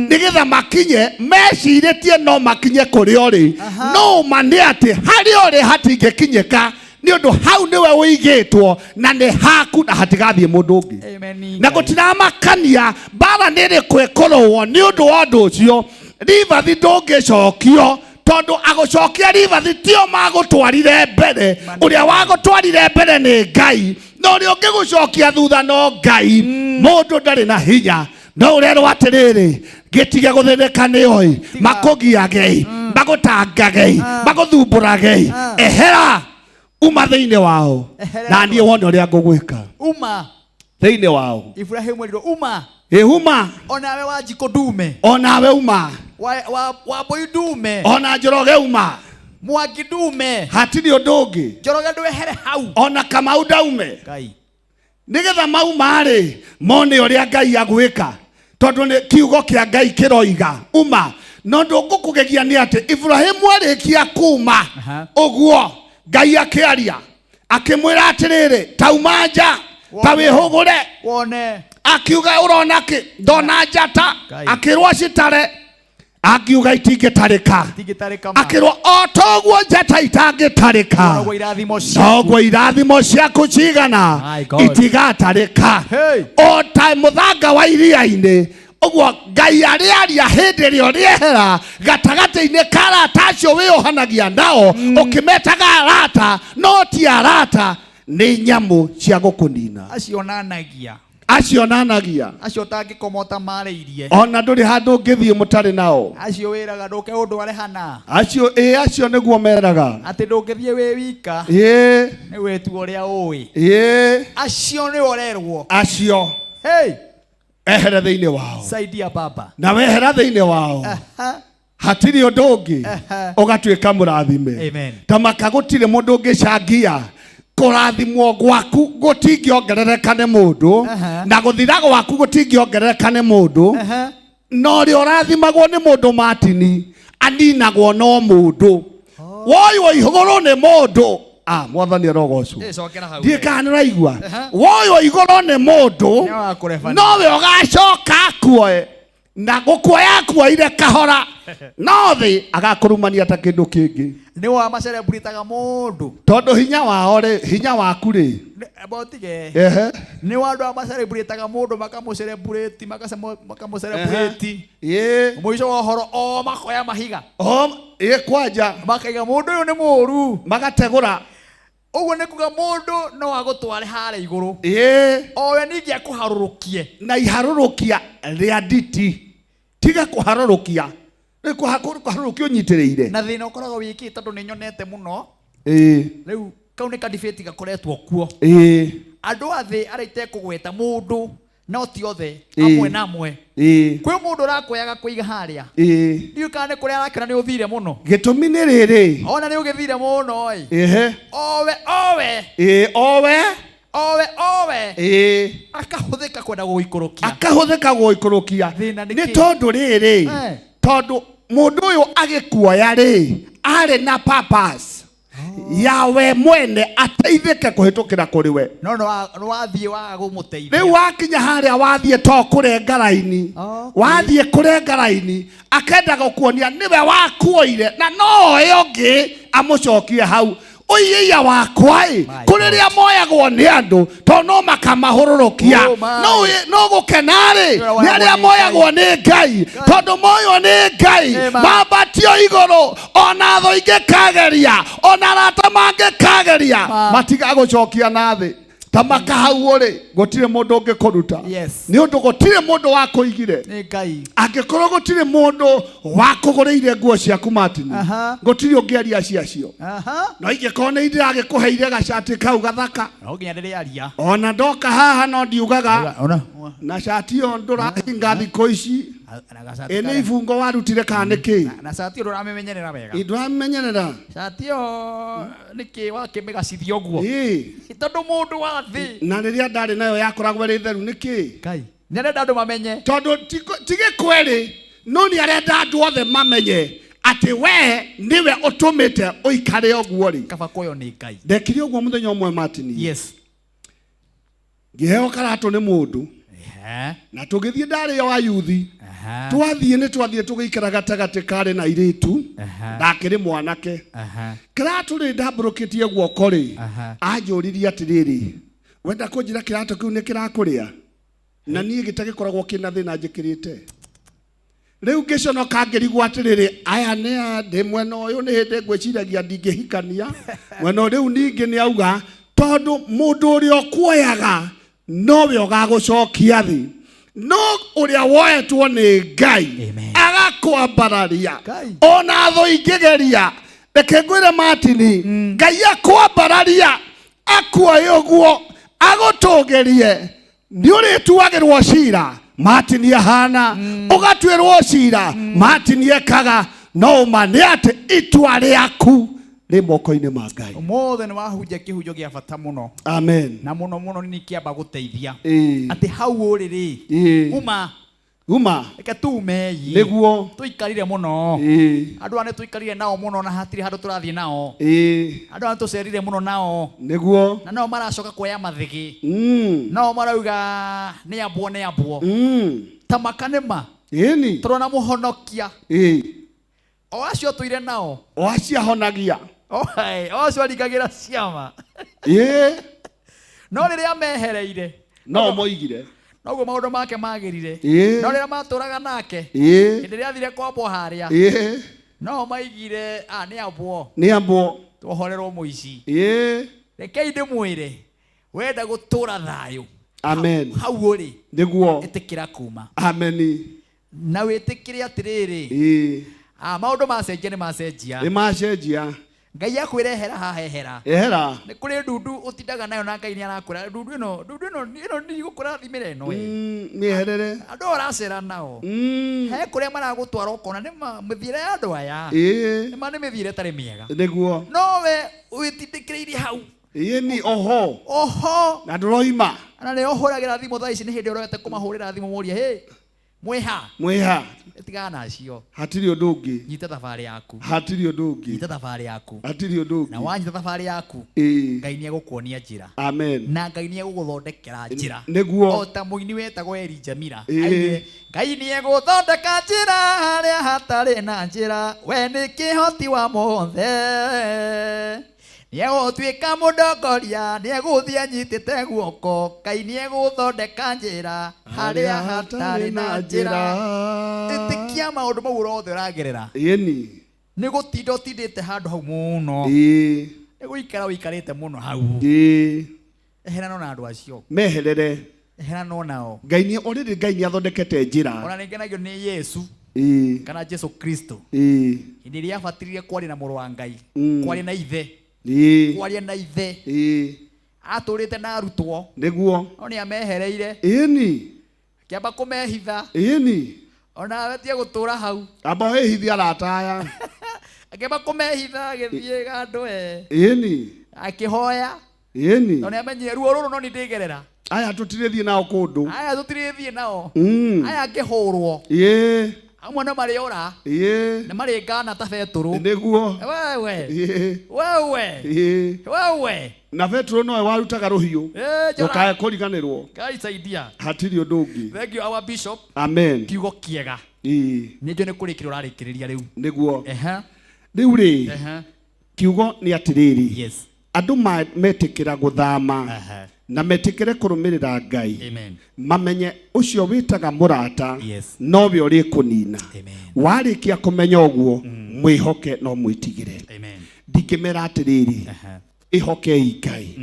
Nĩgetha makinye, mecirĩtie no makinye kũrĩa ũrĩ. Aha. No ũma nĩ atĩ harĩa ũrĩ hatingĩkinyĩka, nĩ ũndũ hau nĩwe ũigĩtwo na nĩ haku na hatigathiĩ mũndũ ũngĩ. Amen. Na gũtiramakania mbara nĩ ĩrĩkũ ĩkũrũo nĩ ũndũ wa ũndũ ũcio. Ribathi ndũngĩcokio, tondũ agũcokia ribathi tio magũtwarire mbere. Ũrĩa wagũtwarire mbere nĩ Ngai, na ũrĩa ũngĩgũcokia thutha no Ngai. Mũndũ ndarĩ na hinya. No ũrerwo atĩrĩrĩ, gĩtige gũthĩnĩka nĩ oi, makũgiagei, magũtangagei, magũthumbũragei. Ehera, uma thĩinĩ wao, Ehera na niĩ wone ũrĩa ngũgwĩka. Uma thĩinĩ wao. Ibrahimu erirwo uma. Ĩ, uma. Onawe Wanjikũ ndume. Onawe uma. Wambũi ndume. Ona Njoroge uma. Mwangi ndume. Hatirĩ ũndũ ũngĩ. Njoroge ndwehere hau. Ona Kamau ndaume. Ngai. Nĩgetha mauma rĩ, mone ũrĩa Ngai agwĩka. Tondũ nĩ kiugo kĩa Ngai kĩroiga uma. Na ũndũ ngũkũgegia nĩ atĩ Ibrahimu arĩkia kuma ũguo, Ngai akĩaria akĩmwĩra atĩrĩrĩ, tauma nja, ta wĩhũgũre. Wone. Akiuga ũrona kĩ? Ndona njata. Ngai. Akĩrwo citare. Akiuga itingĩtarĩka. Itingĩtarĩka ma. Akĩrwo o toguo njata itangĩtarĩka, Noguo irathimo ciaku. noguo irathimo ciaku cigana My God. itigatarĩka. Hey. O ta mũthanga wa iria-inĩ ũguo Ngai arĩaria hĩndĩ ĩrĩa ũrĩehera gatagatĩ-inĩ ka arata acio wĩyohanagia nao, ũkĩmetaga arata, no ti arata, nĩ nyamũ cia gũkũnina. Acio nanagia. Acio nanagia. Acio ũtangĩkoma ũtamarĩirie. Ona ndũrĩ handũ ũngĩthiĩ mũtarĩ nao. Acio wĩraga ndũke ũndware hana. Acio, ĩ, acio nĩguo meraga. Atĩ ndũngĩthiĩ wĩ wika. Ĩ. Nĩ wĩtua ũrĩa ũĩ. Ĩ. Acio nĩ ũrerwo. Acio. Hey. Ehere thĩinĩ wao. Saidia Baba. Na wehera thĩinĩ wao, hatirĩ ũndũ ũngĩ, ũgatuĩka mũrathime. Amen. Ta maka gũtirĩ mũndũ ũngĩcangia kũrathimwo gwaku, gũtingĩongerereka nĩ mũndũ, na gũthira gwaku gũtingĩongerereka nĩ mũndũ. Na ũrĩa ũrathimagwo nĩ mũndũ, Martin, aninagwo no mũndũ woywo igũrũ nĩ mũndũ. Ah, Mwathani arogocwo. Eh, cokera hau. Ndiĩ kana nĩ ũraigua. Woywo igũrũ nĩ mũndũ, Nĩwe wakũrebania. nowe ũgacoka akuoe, na gũkuoya akuoire kahora, no thĩ agakũrumania ta kĩndũ kĩngĩ. Nĩ wa macelebritaga mũndũ. Tondũ hinya wao rĩ, hinya waku rĩ. Botige. Ehe. Nĩ wa andũ a macelebritaga mũndũ, makamũcelebrate, makamũcelebrate. Mũico wa ũhoro o makoya mahiga. O ĩ kwanja. Makaiga mũndũ ũyũ nĩ mũũru. Magategũra. Ũguo nĩ kuga mũndũ no agũtware harĩa igũrũ, o we ningĩ akũharũrũkie. Na iharũrũkia rĩa nditi, tiga kũharũrũkia. Rĩ kũharũrũkia ũnyitĩrĩire. Na thĩna ũkoragwo wĩkĩ, tondũ nĩ nyonete mũno, rĩu kau nĩ kadibĩti gakoretwo kuo. Andũ a thĩ arĩa itekũgweta mũndũ, no ti othe, amwe na amwe, kwĩ mũndũ ũrakuoyaga kũiga harĩa. Ndiũĩ kana nĩ kũrĩa arakĩona nĩ ũthire mũno. Gĩtũmi nĩ rĩrĩ. Ona nĩ ũgĩthire mũno ĩ. Owe owe. Ĩ, owe. Owe owe. Akahũthĩka kwenda gũgũikũrũkia. Akahũthĩka gũikũrũkia. Thĩna nĩ nĩ kĩ? Tondũ rĩrĩ, tondũ mũndũ ũyũ agĩkuoya rĩ, arĩ na purpose ya we mwene ateithĩke kũhĩtũkĩra kũrĩ we. No nĩ wathiĩ waga kũmũteithia. Rĩu wakinya harĩa wathiĩ to kũrenga raini. Wathiĩ kũrenga raini, akenda gũkuonia nĩwe wakuoire, na no oe ũngĩ amũcokie hau. Ũiĩia wakwa ĩ, My kũrĩ rĩa moyagwo nĩ andũ tondũ no makamahũrũrũkia. Oh, my. No gũkena rĩ, Nĩwe woyagwo nĩ arĩa nĩ moyagwo nĩ Ngai, tondũ moywo nĩ Ngai Amen. mambatio igũrũ, ona thũ ingĩkageria, ona arata mangĩkageria, matigagũcokia na thĩ. Ta maka hau ũrĩ, gũtirĩ mũndũ ũngĩkũruta. Nĩ ũndũ gũtirĩ mũndũ wakũigire. Nĩ Ngai. Angĩkorwo gũtirĩ mũndũ wakũgũrĩire nguo ciaku, Martin, gũtirĩ ũngĩaria ciacio. No ingĩkorwo nĩ ndĩragĩkũheire gacati kau gathaka, No nginya ndĩrĩaria. Ona ndoka haha no ndiugaga, Ona. na cati ĩyo ndũrahinga thikũ ici. Na gacati Ĩ nĩ karĩa. ibungo warutire kana nĩ kĩ? Na cati ĩyo ndũramĩmenyerera wega. Ndũramenyerera. Cati ĩyo nĩkĩ wakĩmĩgacithia ũguo? Ĩ. Tondũ mũndũ wa thĩ. Na rĩrĩa ndarĩ nayo yakoragwo ĩrĩ theru nĩkĩ? Ngai. Nĩ arenda andũ mamenye. Tondũ ti gĩkwĩrĩ, no nĩ arenda andũ othe mamenye atĩ we nĩwe ũtũmĩte ũikare ũguo rĩ. Kaba kuoywo nĩ Ngai. Ndekire ũguo mũthenya ũmwe, Martin. Ngĩheo karatũ nĩ mũndũ, na tũgĩthiĩ, ndarĩ wa yuthi. Twathiĩ nĩ twathiĩ tũgĩikara gatagatĩ karĩ na airĩtu, ndakĩrĩ mwanake. Kĩratũ rĩ, ndambũrũkĩtie guoko rĩ, anjũririe atĩrĩrĩ, "Wenda kũnjĩra kĩratũ kĩu nĩ kĩrakũrĩa?" Na niĩ gĩtagĩkoragwo kĩna thĩna njĩkĩrĩte. Rĩu ngĩconoka, ngĩrigwo atĩrĩrĩ, aya nĩ a ndĩ mwena ũyũ, nĩ hĩndĩ ngwĩciragia ndingĩhikania mwena ũyũ. Rĩu ningĩ nĩ auga tondũ mũndũ ũrĩa ũkuoyaga nowe ũgagũcokia thĩ, no ũrĩa woetwo nĩ Ngai Amen. agakwambararia. Ngai. Ona thũ ingĩgeria, reke ngwĩre Martin, Ngai akwambararia, akuoe ũguo agũtũgĩrie, nĩ ũrĩtuagĩrwo cira. Martin ahana ũgatuĩrwo cira, Martin ekaga, no ũma nĩ atĩ itua rĩaku rĩ moko-inĩ ma Ngai. Ũmũthĩ nĩ wahunjia kĩhunjo gĩa bata mũno. Amen. Na mũno mũno nĩ kĩamba gũteithia atĩ hau ũrĩ rĩ, uma. Uma. Reke tume ĩ. Nĩguo. Tũikarire mũno. Andũ aya nĩ tũikarire nao mũno na hatirĩ handũ tũrathiĩ nao. Andũ aya nĩ tũcerire mũno nao. Na nao maracoka kuoya mathĩgĩ. Nao marauga nĩ ambwo, nĩ ambwo. Ta maka nĩ ma. Tũrona mũhonokia. O acio tũire nao. O acio ahonagia. O o acio aringagĩra ciama. No rĩrĩa mehereire, no moigire. Noguo maũndũ make magĩrire. No rĩrĩa matũraga nake, hĩndĩ ĩrĩa athire kwambwo harĩa, no maigire, "Ah, nĩ ambwo." Nĩ ambwo. Tuohorerwo mũici. Rekei ndĩmwĩre, wenda gũtũra thayũ, Amen. hau ũrĩ, ĩtĩkĩra kuma. Ameni. Na wĩtĩkĩre atĩrĩrĩ, ah, maũndũ macenjia nĩ macenjia. Nĩ macenjia. Ngai akwĩra ehera haha ehera. Ehera. Nĩ kũrĩ ndundu ũtindaga nayo na Ngai nĩ arakwĩra ndundu ĩno, ndundu ĩno ĩno ndigũkũrathimĩra ĩno ĩ. Mĩeherere. Andũ aya ũracera nao. He kũrĩa maragũtwara ũkona nĩ ma mĩthiĩre ya andũ aya. Ĩĩ. Nĩ ma nĩ mĩthiĩre ĩtarĩ mĩega. Nĩguo. No we wĩtindĩkĩrĩirie hau. Ĩĩ ni oho. Oho. Na ndũroima. Na nĩo ũhũragĩra thimũ thaa ici nĩ hĩndĩ ũrorete kũmahũrĩra thimũ mũrie hĩ. Mwĩha. Mwĩha. Tigana na acio. Hatirĩ ũndũ ũngĩ. Nyita thabarĩ yaku. Hatirĩ ũndũ ũngĩ. Nyita thabarĩ yaku. Hatirĩ ũndũ ũngĩ. Na wanyita thabarĩ yaku. Ĩĩ. Ngai nĩ egũkuonia njĩra. Amen. Na Ngai nĩ egũgũthondekera njĩra. Nĩguo. O ta mũini wetagwo Elijah Mira. Ĩĩ. Aigire, Ngai nĩ egũthondeka njĩra harĩa hatarĩ na njĩra. We nĩ kĩhoti wa mothe. Nĩegũtuĩka mũndongoria, nĩegũthiĩ anyitĩte guoko, Ngai nĩegũthondeka njĩra harĩa hatarĩ na njĩra. Ĩtĩkia maũndũ mau rothe ũragerera. Ĩni. Nĩ gũtinda ũtindĩte handũ hau mũno. Ĩĩ. Nĩ gũikara ũikarĩte mũno hau. Ĩĩ. Eheranwo na andũ acio. Meherere. Eheranwo nao. Ngai nĩ already Ngai nĩ athondekete njĩra. Ona nĩ ngenagio nĩ Yesu. Ĩĩ. Kana Jesu Kristo. Ĩĩ. Hĩndĩ ĩrĩa abatithire kwaria na mũrũ wa Ngai. Kwaria na ithe. Ĩĩ. Kwaria na ithe. Ĩĩ. Atũrĩte na arutwo. Nĩguo. No nĩ amehereire. Ĩni. Akĩamba kũmehitha. Ĩni. Ona we tiga gũtũra hau. Amba wĩhithe arata aya. Akĩamba kũmehitha agĩthiĩ handũ e. Ĩni. Akĩhoya. Ĩni. Tondũ nĩamenyire ruo rũrũ no nĩ ndĩgerera. Aya tũtirĩthiĩ nao kũndũ. Aya tũtirĩthiĩ nao. Aya ngĩhũrwo. Ĩĩ. Amwe no marĩora. Ĩĩ. Nĩ marĩngana ta Betũrũ. Nĩguo. Wewe. Ĩĩ. Wewe. Ĩĩ. Wewe. Na Petro nowe warutaga rũhiũ. Ĩĩ, njora. Ndũkae kũriganĩrwo. Ngai saidia. Hatirĩ ũndũ ũngĩ. Thank you our bishop. Amen. Kiugo kĩega. Ĩĩ. Nĩ njũĩ nĩ kũrĩkĩrĩria ũrarĩkĩrĩria rĩu. Nĩguo. Ehe. Rĩu rĩ. Ehe. Kiugo nĩ atĩrĩrĩ. Yes. Andũ metĩkĩra gũthama. Ehe. Na metĩkĩre kũrũmĩrĩra Ngai. Amen. Mamenye ũcio wĩtaga mũrata. Yes. Nowe ũrĩkũnina. Amen. Warĩkia kũmenya ũguo, mwĩhoke no mwĩtigĩre. Amen. Ndingĩmera atĩrĩrĩ. Ehe. Ĩhokei Ngai.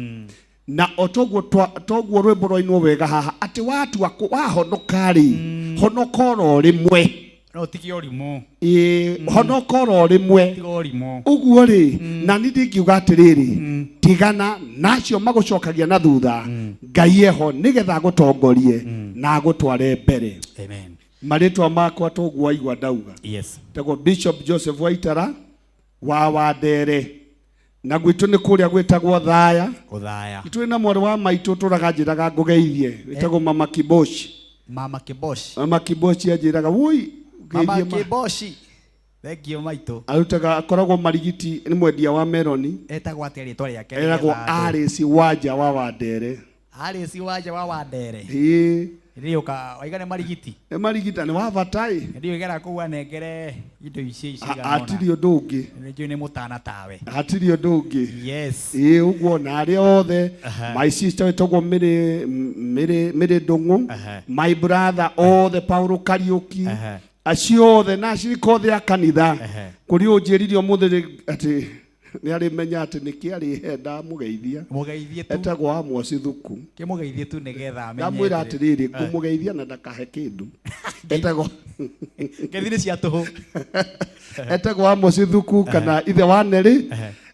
Na o toguo toguo rwĩmbo rwainwo wega haha atĩ watua wahonoka rĩ, honoka oro rĩmwe. No ũtige ũrimũ. Ĩĩ, honoka oro rĩmwe. Tiga ũrimũ. Ũguo rĩ, na niĩ ndingiuga atĩrĩrĩ, tigana na acio magũcokagia na thutha, Ngai eho nĩgetha agũtongorie na agũtware mbere. Amen. Marĩtwa makwa toguo waigua ndauga. Yes. Tagwo Bishop Joseph Waitara wa Wandere. Na gwitũ nĩ kũrĩa gwĩtagwo Thaya. Gũthaya. Twĩ na mwarĩ wa maitũ tũraga njĩraga ngũgeithie, wĩtagwo Mama Kiboshi. Mama Kiboshi. Mama Kiboshi anjĩraga, woi, Mama ngeithie ma-" Kiboshi. Thank you maitũ. Arutaga akoragwo marigiti nĩ mwendia wa meroni. Etagwo atĩa rĩtwa rĩake? Eragwo Alice Wanja wa Wandere. Alice Wanja wa Wandere. Ĩĩ. Rĩu ka waiga nĩ marigiti. Nĩ marigita nĩ wa bata ĩ. Ndiũĩ gera kũu anengere indo ici ici cigana ũna. Hatirĩ ũndũ ũngĩ. Nĩ njũĩ nĩ mũtana tawe. Hatirĩ ũndũ ũngĩ. Yes. Ĩĩ ũguo na arĩa othe. My sister wĩtagwo Mĩrĩ Mĩrĩ Mĩrĩ Ndũng'ũ. My brother othe Paulo Kariũki. Acio othe na acirika othe a kanitha. Kũrĩ ũnjĩrire ũmũthĩ atĩ nĩ arĩmenya atĩ nĩkĩ arĩhe ndamũgeithia. Mũgeithie tu. Etagwo Amos Thuku. Kĩmũgeithie tu nĩgetha amenye Ndamwĩra atĩrĩ. atĩrĩrĩ, ngũmũgeithia na ndakahe kĩndũ. Etagwo Ngeithi nĩ cia tũhũ. Etagwo Amos Thuku kana ithe wa Neri.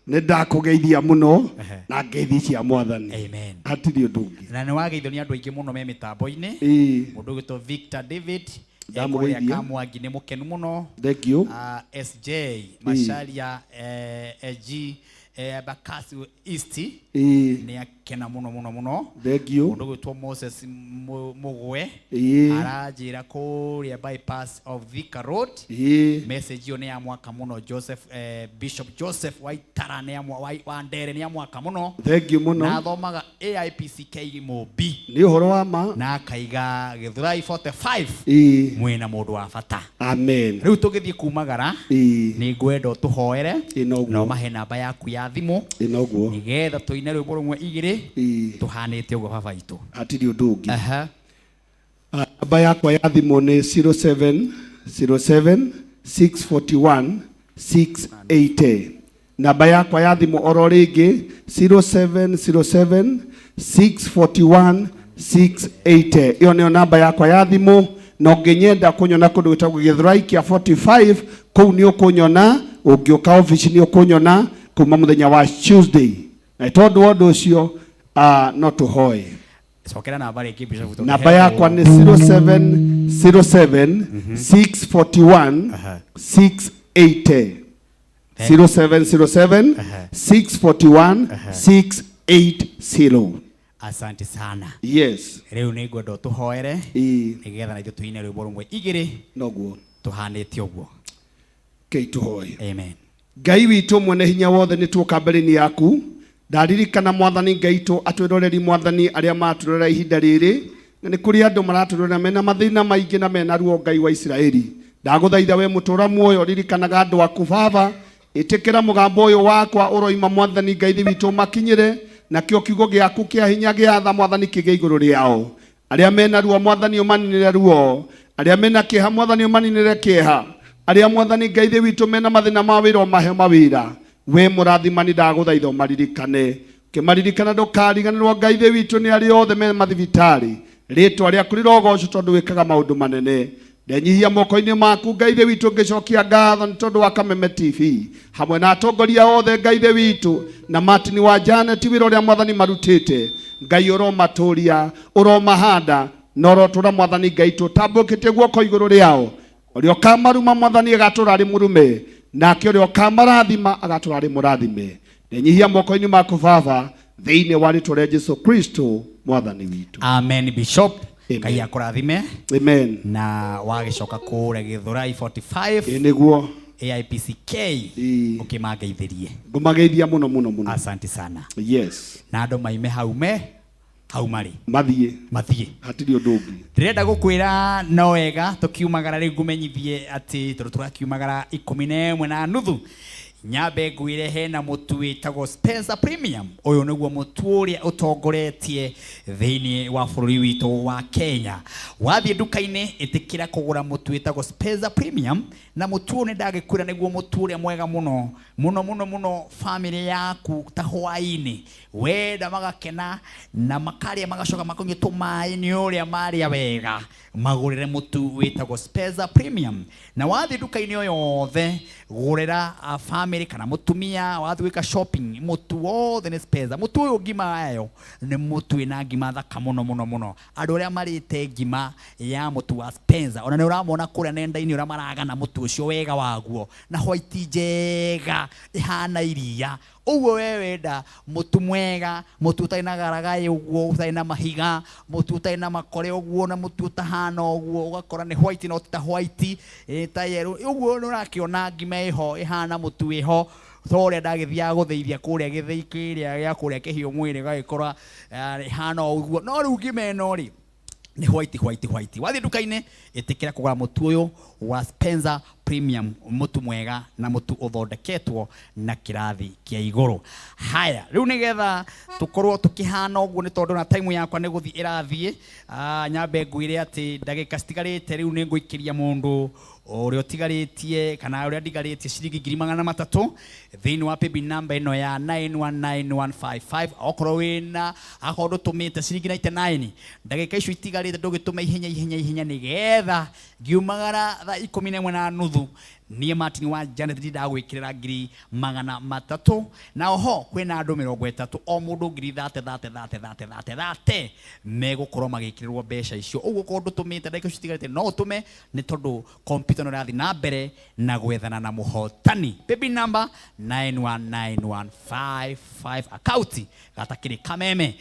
Nĩ ndakũgeithia mũno na ngeithi cia Mwathani. Amen. Hatirĩ ũndũ ũngĩ. Na nĩ wageithio nĩ andũ aingĩ mũno me mĩtambo-inĩ. Ĩĩ. Mũndũ ũgwĩtwo Victor David. Ndamũgeithia. Ekũrĩa Kamwangi nĩ mũkenu mũno. Thank you. SJ Macharia, SG, Bakasi East. Ĩĩ. Nĩ akena mũno mũno mũno. Thank you. Mũndũ ũgwĩtwo Moses Mũgwe. Ĩĩ. Aranjĩra kũrĩa bypass of Thika Road. Ĩĩ. Message ĩyo nĩ ya mwaka mũno Joseph, Bishop Joseph Waitara nĩ ya wa Ndere nĩ ya mwaka mũno. Thank you mũno. Na athomaga AIPCK Mobi. Nĩ ũhoro wa ma. Na akaiga Gĩthũrai 45. Ĩĩ. Mwĩna mũndũ wa bata. Amen. Rĩu tũgĩthiĩ kumagara. Ĩĩ. Nĩ ngwenda ũtũhoere. Ĩĩ noguo. Na ũmahe namba yaku ya thimũ. Ĩĩ noguo. Nĩgetha tũine rwĩmbo rũmwe igĩrĩ. Ĩĩ. Tũhanĩte ũguo baba itũ. Hatirĩ ũndũ ũngĩ. Aha. Namba yakwa ya thimũ nĩ zero seven zero seven six forty one six eight. Namba yakwa ya thimũ oro rĩngĩ zero seven zero seven six forty one six eight. Ĩyo nĩyo namba yakwa ya thimũ. Na ũngĩnyenda kũnyona kũndũ gwĩtagwo Gĩthũrai kĩa 45, kũu nĩ ũkũnyona. Ũngĩũka obici nĩ ũkũnyona. Kuma muthenya wa Tuesday na tondu wa undu ucio no tuhoe. Cokera namba rĩngĩ, Bishop, tondũ Namba he yakwa andũ- nĩ 0707 641 680. 0707 641 680. Asante sana. Yes. Rĩu nĩ ngwenda ũtũhoere nĩgetha na ithuĩ tũine rwĩmbo rũmwe igĩrĩ Noguo. Tũhanĩte ũguo. Kei tuhoe. Amen. Ngai witũ mwene hinya wothe, nĩ tuoka mbere-inĩ yaku. Ndaririkana, Mwathani Ngai witũ, atwĩroreri, Mwathani, arĩa maratũrora ihinda rĩrĩ, na nĩ kũrĩ andũ maratũrora mena mathĩna maingĩ na mena ruo. Ngai wa Isiraeli, ndagũthaitha we mũtũra muoyo, ririkanaga andũ aku. Baba, ĩtĩkĩra mũgambo ũyũ wakwa ũroima, Mwathani Ngai witũ, makinyĩre nakĩo kiugo gĩaku kĩa hinya gĩa tha, Mwathani, kĩgĩe igũrũ rĩao. Arĩa mena ruo, Mwathani, ũmaninĩre ruo. Arĩa mena kĩeha, Mwathani, ũmaninĩre kĩeha. Arĩa, Mwathani Ngai witũ, mena mathĩna ma wĩra, ũmahe mawĩra. We mũrathimani, ndagũthaitha ũmaririkane. Ũkĩmaririkana, ndũkariganĩrwo, Ngai witũ, nĩ arĩa othe me mathibitarĩ. Rĩtwa rĩaku rĩrogocwo tondũ wĩkaga maũndũ manene. Ndenyihia moko-inĩ maku, Ngai witũ, ngĩcokia ngatho nĩ tondũ wa Kameme TV hamwe na atongoria othe, Ngai witũ, na Martin wa Janet, wĩra ũrĩa, Mwathani, marutĩte. Ngai, ũromatũria, ũromahanda na ũrotũra. Mwathani Ngai, tũtambũkĩtie guoko igũrũ rĩao. Ũrĩa ũkamaruma, Mwathani, agatũra arĩ mũrume, nake ũrĩa ũkamarathima agatũra arĩ mũrathime. Ndenyihia moko-inĩ maku, Baba, thĩinĩ wa rĩtwa rĩa Jesu Kristo Mwathani witũ. Amen, Bishop. Amen. Ngai akũrathime. Amen. Na wagĩcoka kũrĩa Gĩthũrai 45 Ĩ nĩguo. AIPCK, ũkĩmangeithĩrie. Ngũmageithia mũno mũno mũno. Asante sana. Yes. Na andũ maime hau me hau marĩ. Mathiĩ. Mathiĩ. Hatirĩ ũndũ ũngĩ. Ndĩrenda gũkwĩra no wega tũkiumagara rĩu, ngũmenyithie atĩ tondũ tũrakiumagara 11:30, nyambe ngwĩre hena mũtu wĩtagwo Spencer Premium. Ũyũ nĩguo mũtu ũrĩa ũtongoretie thĩinĩ wa bũrũri witũ wa Kenya. Wathiĩ nduka-inĩ, ĩtĩkĩra kũgũra mũtu wĩtagwo Spencer Premium, na mũtu ũyũ nĩ ndagĩkwĩra nĩguo mũtu ũrĩa mwega mũno mũno mũno mũno. Famĩlĩ yaku ta hwaĩ-inĩ wenda magakena na makarĩa, magacoka makanyua tũmaĩ nĩ ũrĩa marĩa wega, magũrĩre mũtu wĩtagwo Spencer Premium. Na wathiĩ nduka-inĩ o yothe, gũrĩra a family kana mũtumia. Wathiĩ gwĩka shopping, mũtu wothe nĩ Spencer. Mũtu ũyũ ngima yayo nĩ mũtu wĩna ngima thaka mũno mũno mũno. Andũ arĩa marĩte ngima ya mũtu wa Spencer, ona nĩ ũramona kũrĩa nenda-inĩ ũrĩa maragana mũtu ũcio wega waguo na white njega ĩhana iria ũguo. We wenda mũtu mwega, mũtu ũtarĩ na garagaĩ ũguo, ũtarĩ na mahiga, mũtu ũtarĩ na makore ũguo, na mũtu ũtahana ũguo, ũgakora nĩ white no ti ta white ta yellow ũguo. Nĩ ũrakĩona ngima ĩho ĩhana mũtu wĩho ta ũrĩa ndagĩthiaga gũthĩithia kũrĩa gĩthĩi kĩrĩa gĩa kũrĩa kĩhiũ mwĩrĩ, ũgagĩkora ĩhana o ũguo. No rĩu ngima ĩno rĩ, nĩ white, white, white. Wathiĩ nduka-inĩ, ĩtĩkĩra kũgũra mũtu ũyũ wa Spencer Premium, mũtu mwega na mũtu ũthondeketwo na kĩrathi kĩa igũrũ. Haya, rĩu nĩgetha tũkorwo tũkĩhana ũguo, nĩ tondũ na time yakwa nĩ gũthiĩ ĩrathiĩ, nyambe ngwĩre atĩ ndagĩka citigarĩte rĩu nĩ ngũikĩria mũndũ ũrĩa ũtigarĩtie kana ũrĩa ndigarĩtie ciringi 300,000 thĩinĩ wa paybill number ĩno ya 919155. Okorwo wĩna, akorwo ndũtũmĩte ciringi 99, ndagĩka icio itigarĩte ndũgĩtũme ihenya ihenya ihenya, nĩgetha ngiumagara thaa 11:30 niĩ Martin wa Janet ndindagwĩkĩrĩra 300,000. Na oho kwĩna andũ 30, o mũndũ ngiri 30 30 30 30 30 30, megũkorwo magĩkĩrĩrwo mbeca icio. Ũguo korwo ndũtũmĩte, ndagĩka icio itigarĩte no ũtũme, nĩ tondũ kompyuta no ĩrathiĩ na mbere na gwethana na mũhotani. Paybill number 919155, akauti gatakĩrĩ Kameme.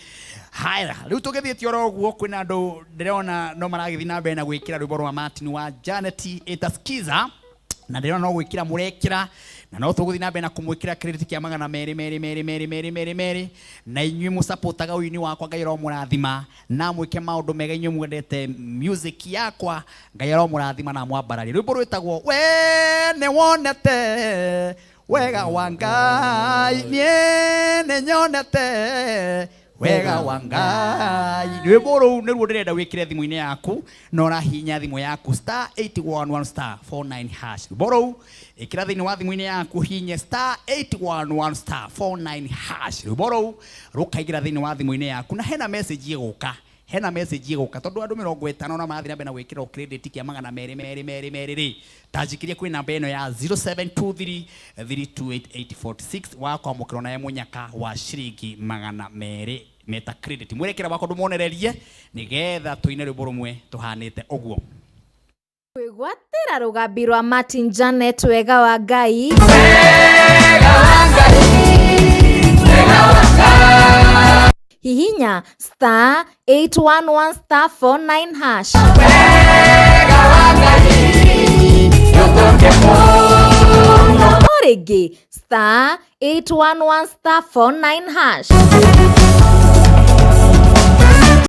Haya, rĩu tũgĩthiĩte oro ũguo, kwĩna andũ ndĩrona no maragĩthiĩ na mbere na gwĩkĩra rwĩmbo rwa Martin wa Janet ĩtasikiza, na ndĩrona no gwĩkĩra mũrekĩra, na no tũgũthiĩ na mbere na kũmwĩkĩra credit kĩa 200 merĩ merĩ merĩ merĩ merĩ merĩ. Na inyuĩ mũsupportaga ũini wakwa, Ngai aromũrathima na mwĩke maũndũ mega. Inyuĩ mwendete music yakwa, Ngai aromũrathima na mwambararie. Rwĩmbo rwĩtagwo "We nĩ wonete wega wa Ngai", niĩ nĩ nyonete wega wa Ngai. Rwĩmbo rũu nĩruo ndĩrenda wĩkĩre thimũ-inĩ yaku, na ũrahihinya thimũ yaku star 811 star 49 hash. Rwĩmbo rũu ĩkĩra thĩinĩ wa thimũ-inĩ yaku, hinye star 811 star 49 hash. Rwĩmbo rũu rũkaingĩra thĩinĩ wa thimũ-inĩ yaku, na hena message ĩgũka. Hena message ĩgũka tondũ andũ 50 na marathiĩ na mbere na gwĩkĩrwo credit kĩa 222 rĩ, tanjikirie kwĩ namba ĩno ya 0723 328846 wa kwamũkĩrwo naye mũnyaka wa ciringi 200 meta credit. Mwerekera wakwa ndũmonererie nĩgetha tũine rwĩmbo rũmwe tũhanĩte ũguo. Kwĩgwatĩra rũgambi rwa Martin Janet wega wa Ngai hihinya star 811 star 49 hash. O rĩngĩ star 811 star 49 hash.